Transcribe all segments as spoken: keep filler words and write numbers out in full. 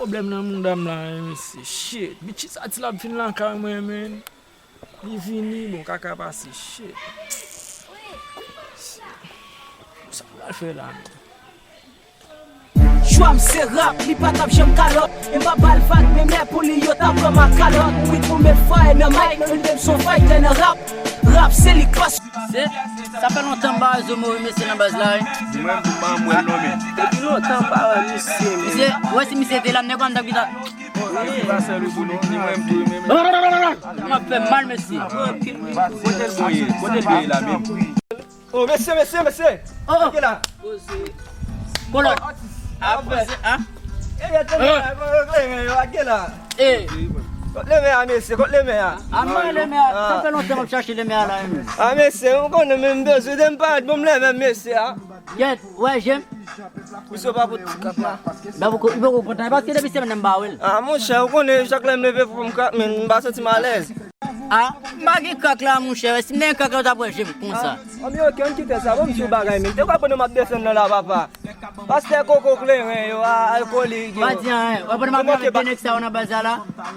Pwoblèm nan mouda m la, men mesye, shit. Bitch sa ti l ap vin lakay mwen, men. Li vini, bon, kaka pase, shit. Sa m pral fè la, men? Chwa m se rap, li pa t ap janm kalòt. E m pa ba l vag, men mè pou li yo t ap pran m a kalòt. Wi, konbyen fwa e nan mic, nou menm se yon fighter nan rap. Rap se li k pas. Se, sa fè lontan m pa wè Zo Mori mesye nan baz la, wi. Mwen, m pa wè l non, men. Depi lontan m pa wè misye, men. Misye, wè si misye te la, nèg ou a m t ap gita. Wi, pa sèl ou pou nou, ni mwen m tou, men. M ap fè mal, mesye. Kote l ye? Kote l ye la, menm? Oh, mesye, mesye, mesye. Oh, oh. Gade la. Kolòt. Atis. Atis. Ah. Eh, attends, eh, eh, eh, gade la. Eh. Kot lemè a, mesye, kot lemè a? A mwen lemè a. Ah. Sa fè lontan m ap chache lemè a la, menm. Ah, mesye, ou konnen menm bezwen de m parèt, bon, m lè menm, mesye, ah. Kèt, wè, jem. Misye pa pot ti kap la. Ben, poko, li poko kontan. Paske depi semèn nan m pa wè l. Ah, monchè, ou konnen, chak lè m leve fò m krak, men m pa santi m alèz. Ah, m pa gen krak la, monchè. Si m te gen krak la, ou t ap wè jem konsa. Ah, men ok, ann kite sa. Bon, m sou bagay, men. Te kwè pandan m ap desann nan la, papa. Pastè koko kleren yo, a, alkolik yo. Pa di anyen. Wè, pandan m ap gade de nèg sa yo nan baz la la.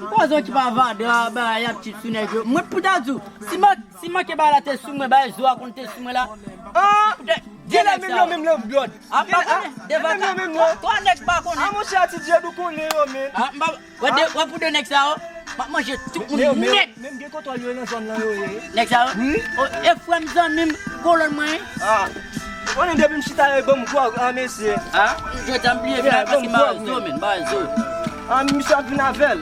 Pòzon ki pa vanda, ba, y ap chip sou nèg yo. Mwen, pou ta di w, si man, si manke ba la te sou mwen, ba, Zo a konn te sou mwen la. Ah, gen lè menm yo menm lè blòd. A, m pa konnen. Devan ka, twa, twa nèg m pa konnen. Ah, monchè, ti Dye nou konnen yo, men. Ah, m pa, wè, de, wè pou de nèg sa yo, m ap manje tout moun nèt. Men, men, men, men gen kontwòl yo nan zòn nan yo ye. Nèg sa yo? Wi. O, e frè m, zanmi m, kolòn mwen. Ah. Konnen depi m chita yo, ban m gwòg, ah, mesye. Ah, jodi a m bliye vin paske m pa wè Zo, men, m pa wè Zo. Ah, misye ap vin avè l.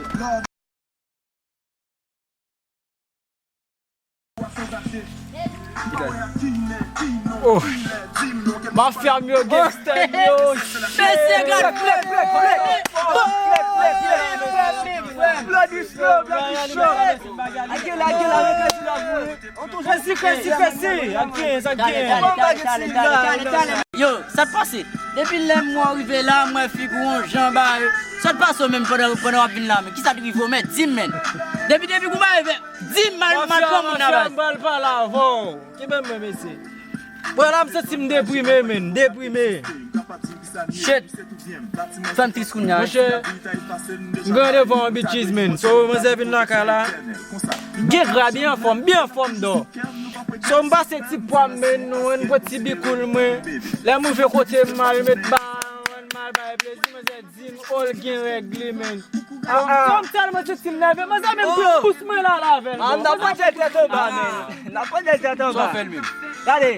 Oh. Mafya m yo, gangsta m yo. Mesye, gad. Bloody Flow, Bloody Show. Ake la, ake la, ake la, ake la. Crazy, crazy, crazy. Ake, ake. Yo, sa k pase? Depi lè m wè w rive la, m wè figi w yon jan ba yo. Sa k pase w menm pandan, pandan w ap vin la, men? Kisa t rive w, men? Di m, men. Depi, depi w pa rive, di m, mal, mal kòman w nan baz. Mafya, mafya, m pral pale avè w. Kenbe m, men, mesye. Bon, la, m santi m deprime, men. Deprime. Shit. Sa m tris kounye a. Monchè, m gen randevou yon bitches, men. So, manzè vin lakay la. Gen gra, byen anfòm, byen anfòm, dò. So, m pase ti pwa m, men, mwen, m pran ti bikoul mwen. Lè m rive kote m, m al met ba, m al bay plezi, manzè di m, oh, l gen règ li, men. Ah, ah. Kòm tèlman santi m nève, manzè menm pran pous mwen la, la avè l. Ah, m t ap pote l tèt anba, men. M t ap pote l tèt anba. Sa w fè l menm? Gade,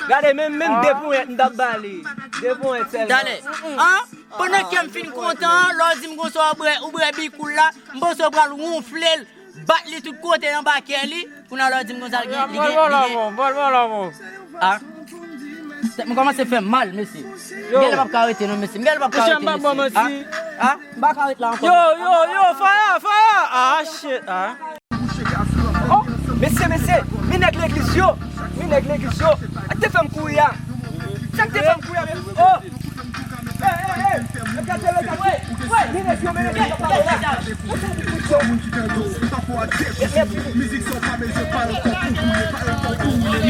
gade, menm, menm de ponyèt m t ap ba li. De ponyèt sèlman. Talè. Ah, pandan kè m fin kontan, lè w di m konsa w bwè, ou bwè bikoul la, m panse w pral wonfle l, bat li tout kote anba kè li. Kounye a lè w di m konsa, li gen, li gen, li gen. Ah. M kòmanse fè mal, mesye. M genlè p ap ka rete non, mesye. M genlè p ap ka rete, mesye. Ah, ah, m pa ka ret la ankò. Yo, yo, yo, fire, fire. Ah, shit, ah. Oh, mesye, mesye, mi nèg legliz yo, mi nèg legliz yo. Sa k te fè m kouri a? Sa k te fè m kouri a, men? Oh. Hey, hey, hey. Regade, regade. Wè, mi nèg yo, men nèg yo pa la. Mizik sa w pa bezwen pale ankò pou koule, pale ankò pou koule.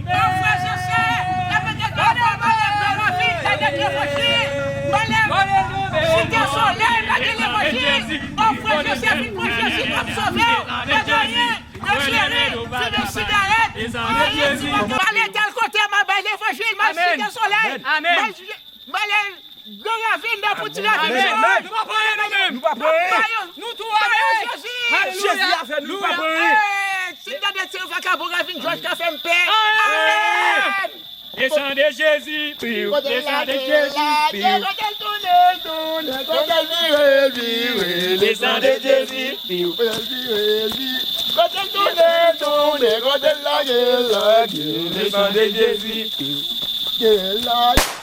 Frè Joseph, lè mete dwa fò, mwen lève ravin, lè gen levanjil. Mwen lève Site Solèy, lè gen levanjil. O frè Joseph, vin pran Jezi kòm sovè w. Lè gen anyen, lè jere, fimen sigarèt. Anyen di mwen pa ale tèl kote, m al bay levanjil, m al Site Solèy. M al Gran Ravin nan pou ti ravin. Amèn. Nou pa pran anyen nou menm. Nou pa pran anyen. Nou tou amèn. Jezi. Jezi avè nou, nou pa pran anyen. Eh, si m tande ti vakabon ravin Jòj ka fè m pè. Amèn. Desann de Jezi, piw. Desann de Jezi, piw. Kote l tounen, tounen. Kote l vire, vire. Desann de Jezi, piw. Kote l vire, vire. Kote l tounen, tounen. Kote l lage, lage. Desann de Jezi, piw. Lage.